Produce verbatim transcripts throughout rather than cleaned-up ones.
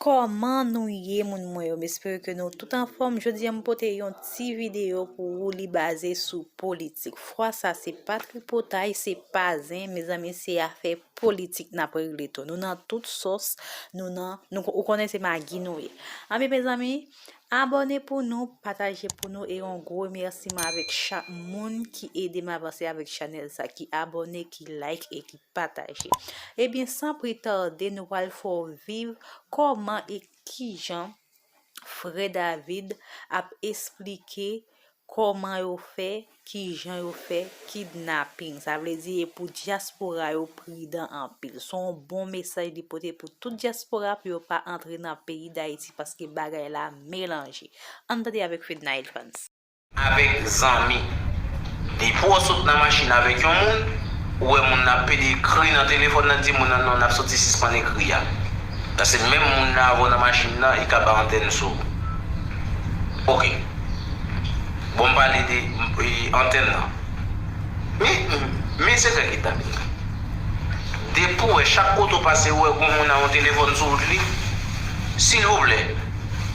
Kòman nou ye, moun mwen yo? M espere ke nou tout anfòm. Jodi a, m pote yon ti videyo pou ou, li baze sou politik. Fwa sa, se pa tripotay, se pa zen, mezanmi, se afè politik n ap regle tou. Nou nan tout sòs, nou nan, nou, ou konnen se magi nou ye. Anben, mezanmi, abòne pou nou, pataje pou nou, e yon gwo remèsiman avèk chak moun ki ede m avanse avèk chanèl sa, ki abòne, ki like e ki pataje. Ebyen, san pli tade, nou pral fè w viv kòman e kijan Frè David ap esplike kòman yo fè, kijan yo fè kidnaping. Sa vle di, e pou dyaspora yo pridan anpil. Se yon bon mesaj li pote pou tout dyaspora pou yo pa antre nan peyi Dayiti paske bagay la melanje. Ann tande avèk Fednaelle Frantz. Avèk zanmi. Depi w sot nan machin avèk yon moun, ou wè moun nan ap pede ekri nan telefòn nan, di moun nan non, n ap soti sispann ekri a. Paske menm moun nan avè w nan machin nan, li ka ba antèn sou ou. Oke. Bon, m pale de, e, antèn nan. Men, men sekrè ki t ap vin la. Depi w wè, chak kote w pase, w wè gon moun ak yon telefòn sou wout li, silvouplè,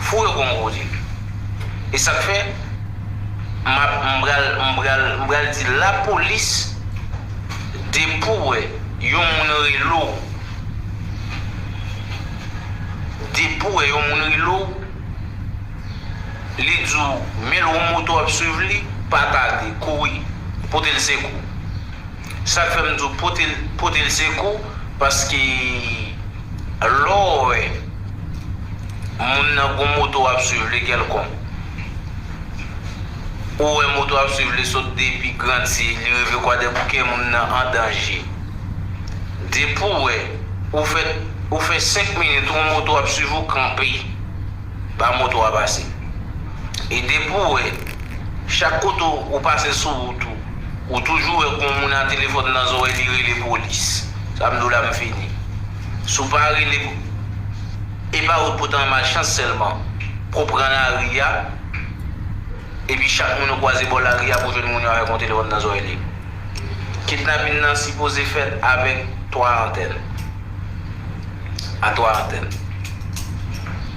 foure gon kote. E sa k fè, m ap, m pral, m pral, m pral di lapolis, depi w wè yon moun rele w, depi w wè yon moun rele w, li di w, men l yon moto ap swiv li, pa tade, kouri, pote l sekou. Sa k fè m di w pote l, pote l sekou, paske lè w wè moun nan gon moto ap swiv li kèlkonk, ou wè moto ap swiv li sot depi Grantye, li rive Kwadèbouke, moun nan an danje. Depi w wè, ou fè, ou fè senk minit, yon moto ap swiv ou, kanpe. Ba moto a pase. E depi w wè, chak kote w pase sou wout ou, ou toujou wè gon moun ak telefòn nan zòrèy li rele polis. Sa m di w la, m fini. Si w pa rele, e pa wout pou w ta nan malchans sèlman. Pou w pran lari a, epi chak moun ou kwaze bò lari a pou jwenn moun yo avèk yon telefòn nan zòrèy li. Kidnapin nan sipoze fèt avèk twa antèn. A twa antèn.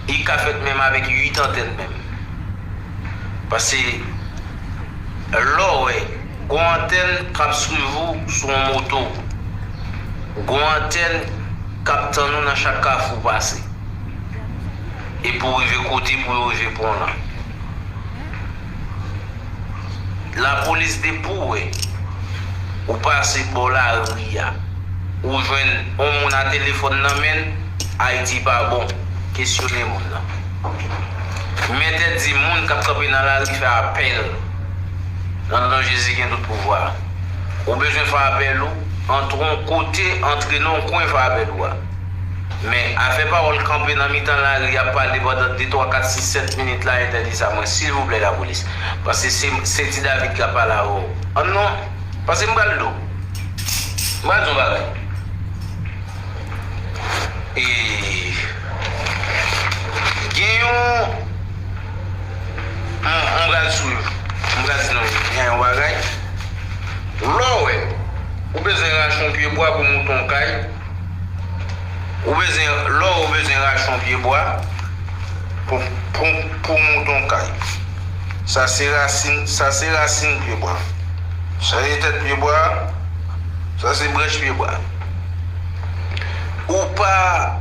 Li ka fèt menm avèk uit antèn menm. Paske lè w wè, gon antèn k ap swiv ou sou yon moto. Gon antèn k ap tann ou nan chak kafou w pase. E pou w rive kote pou yo rive pran w lan. Lapolis, depi w wè, ou pase bò lari a, ou jwenn yon moun a telefòn nan men l, Ayiti pa bon, kesyone moun nan. M entèdi moun k ap kanpe nan lari fè apèl. Nan non Jezi gen tout pouvwa. Ou bezwen fè apèl ou, antre yon kote, antre nan yon kwen fè apèl ou a. Men, afè pawòl kanpe nan mitan lari ap pale pandan de, twa, kat, sis, sèt minit la, entèdi sa mwen, silvouplè, lapolis. Paske se, se Ti David k ap pale avè w. An non, paske m pral di w. M pral di w yon bagay. E, gen yon, m, m pral swiv. M pral di nou, gen yon bagay. Lè w wè, ou bezwen rache yon pye bwa pou moute yon kay, Ou bezwen, lè w bezwen rache yon pye bwa pou, pou, pou moute yon kay. Sa se rasin, sa se rasin pye bwa. Sa se tèt pye bwa. Sa se branch pye bwa. Ou pa,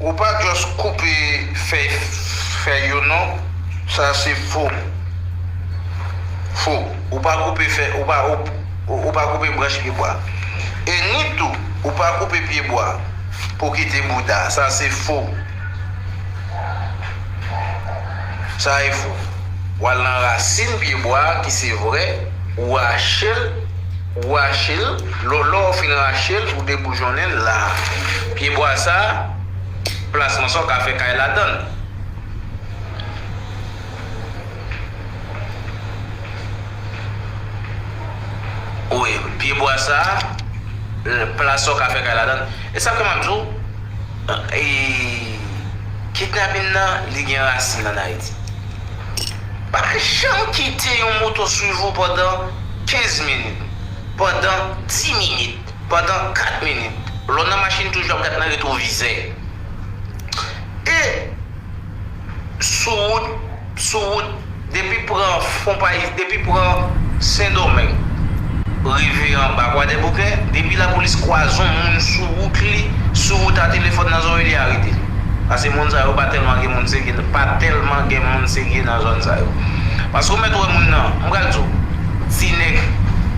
ou pa just koupe fèy, fèy yo non. Sa se fo. Fo. Ou pa koupe fèy, ou pa, ou, ou, ou pa koupe branch pye bwa. E ni tou, ou pa koupe pye bwa pou kite bouda. Sa se fo. Sa e fo. W al nan rasin pye bwa a ki se vrè, ou rache l, ou rache l, lè, lè w fin rache l, ou deboujonnen l la. Pye bwa sa, plasman sa w ka fè kay ladan l. Wi, pye bwa sa, plas sa w ka fè kay ladan l. E sa k fè m ap di w, e, kidnapin nan, li gen rasin ann Ayiti. Pa janm kite yon moto swiv ou pandan kenz minit, pandan dis minit, pandan kat minit. Lè w nan machin, toujou ap gad nan retwovizè. E sou wout, depi pran Fon Payis, depi pran Sendomeng, rive anba Kwadèboukè, depi lapolis kwaze yon moun sou wout li, sou wout a telefòn nan zòrèy li, arete li. Paske moun sa yo pa tèlman gen moun serye, pa tèlman gen moun serye nan zòn sa yo. Paske ou mèt wè moun nan, m pral di w, ti nèg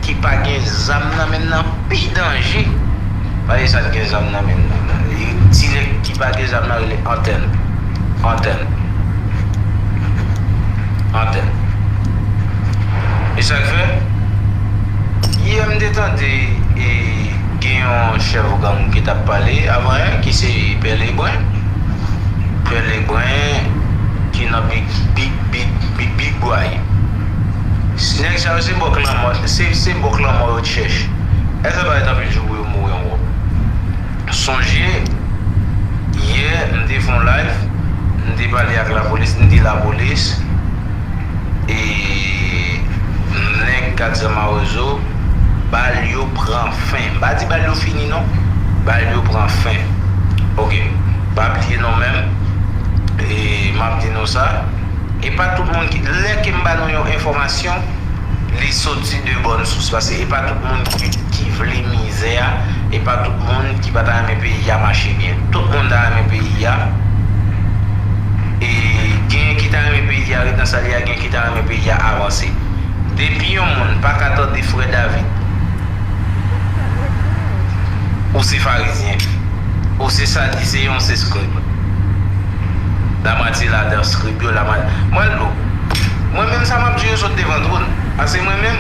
ki pa gen zam nan men l nan pi danje pase sa k gen zam nan men l nan. E ti nèg ki pa gen zam nan rele Antèn. Antèn. Antèn. E sa k fè, yè m te tande, e, gen yon chèf gang ki t ap pale avan yè, ki se Pè Lebren. Pè Lebren ki nan Big, Big, Big, Big, Big Bway. Nèg sa yo se bòk lanmò, se, se bòk lanmò yo t chèche. Èske bagay t anpil jou pou yo mouri ankò? Sonje, yè, m te fè yon live, m te pale ak lapolis, m di lapolis, e nèg kat zam a rezo, bal yo pran fen. M pa di bal yo fini non, bal yo pran fen. Oke, pa bliye non men m, e m ap di nou sa, e pa tout moun ki, lè ke m ba nou yon enfòmasyon, li soti de bòn sous, paske e pa tout moun ki, ki vle mizè a, e pa tout moun ki pa ta renmen peyi a mache byen. Tout moun ta renmen peyi a, e genyen ki ta renmen peyi a ret nan sa l ye a, genyen ki ta renmen peyi a avanse. Depi yon moun pa ka tande frè David, ou se farizyen, ou se sadisyen, ou se scribe. Lamwatye ladan scribe yo, lamwatye. Mwen, mwen menm, sa m ap di yo sot devan twòn. Paske mwen menm,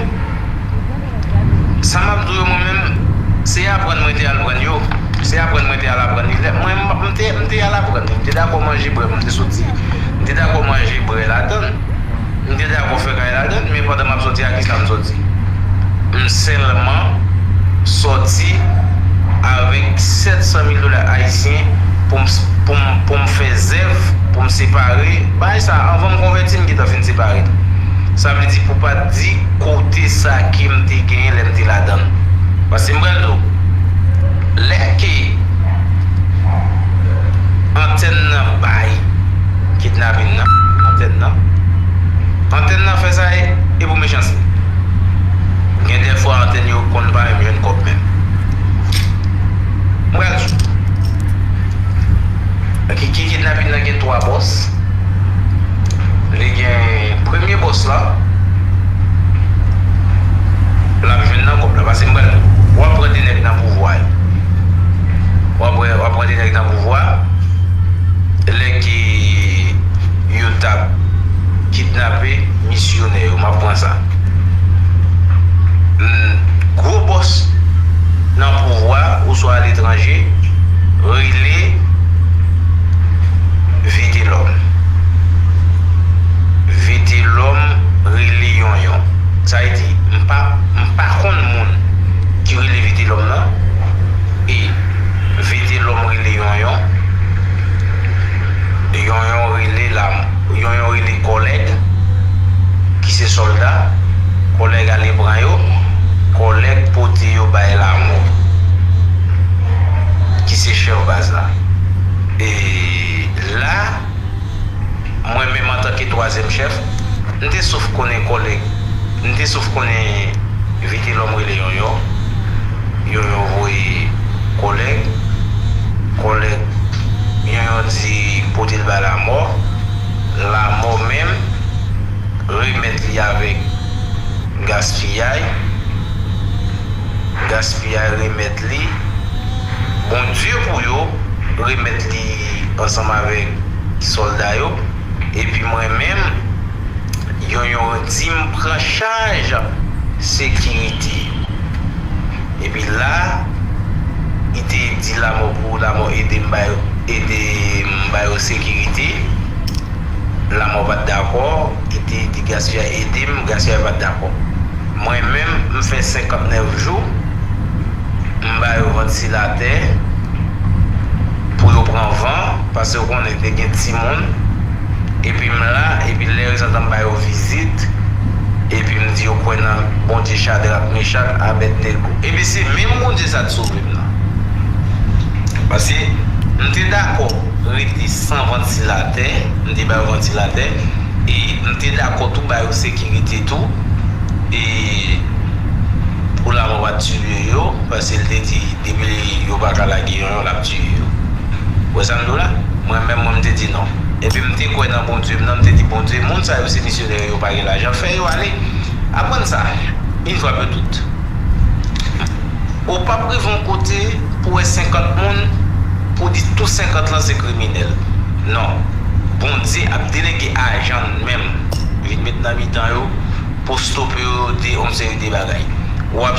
sa m ap di yo, mwen menm, se aprann mwen te al prann yo. Se aprann mwen te al aprann li. Lè, mwen, m te, m te al aprann li. M te dakò manje brè, m te soti. M te dakò manje brè ladan l. M te dakò fè kay ladan l, men pandan m ap soti a, kisa m soti? M sèlman soti avèk sèt san mil dola ayisyen pou m, pou m, pou m fè zèv, pou m separe. Bagay sa, anvan m konvèti, m gentan fin separe l. Sa vle di pou pa di kote sa ke m te genyen lè m te ladan l. Paske m pral di w, lè ke antèn nan bay kidnapin nan, antèn nan, antèn nan fè sa e, e pou mechanste. Gen de fwa antèn yo konn pa menm jwenn kòb menm. M pral di w. Ki, ki kidnapin nan gen twa bòs. Li gen premye bòs la, l ap jwenn nan kòb la. Paske m pral, w ap pran de nèg nan pouvwa yo. W ap pran, w ap pran de nèg nan pouvwa. Lè ke yo t ap kidnape misyonè yo, m ap pran sa. Gwo bòs nan pouvwa oswa aletranje rele Vitelòm. Vitelòm rele Yonyon. Sa vle di, m pa, m pa konn moun ki rele Vitelòm nan. E Vitelòm rele Yonyon. Yonyon rele la, Yonyon rele kòlèg ki se sòlda. Kòlèg ale pran yo. Kòlèg pote yo bay Lamò ki se chèf baz la. E la, mwen menm antanke twazyèm chèf, m te sof konnen kòlèg, m te sof konnen Vitelòm rele Yonyon. Yonyon voye kòlèg. Kòlèg, Yonyon di pote l bay Lamò. Lamò menm remèt li avèk Gaspiyay. Gaspiyay remèt li. Bondye pou yo remèt li ansanm avèk sòlda yo. Epi mwen menm, Yonyon di m pran chaj sekirite yo. Epi la, li te di Lamò pou Lamò ede m ba yo, ede m ba yo sekirite. Lamò pa t dakò, li te di Gaspiyay ede m, Gaspiyay pa t dakò. Mwen menm, m fè senkantnèf jou, m ba yo vantilatè pou yo pran van, paske w konnen te gen timoun, epi m la, epi lè rezantan m ba yo vizit, epi m di yo kwè nan Bondye Chadrak, Mechak, Abèdnego. Epi se menm Bondye sa t sove m nan. Paske m te dakò rete san vantilatè, m te ba yo vantilatè, e m te dakò tou ba yo sekirite tou. E pou lamò pa tiye yo, paske l te di depi yo pa ka lage yon, yon l ap tiye yo. Wè sa m di w la? Mwen menm, mwen, m te di non. Epi m te kwè nan Bondye m nan, m te di, Bondye, moun sa yo se misyonè, yo pa gen lajan, fè yo ale. Aprann sa, yon fwa pou tout. Ou p ap rive yon kote pou wè senkant moun, pou di tout senkant lan se kriminèl. Non. Bondye ap delege ajan l menm vin met nan mitan yo pou stope yo de yon seri de bagay. W ap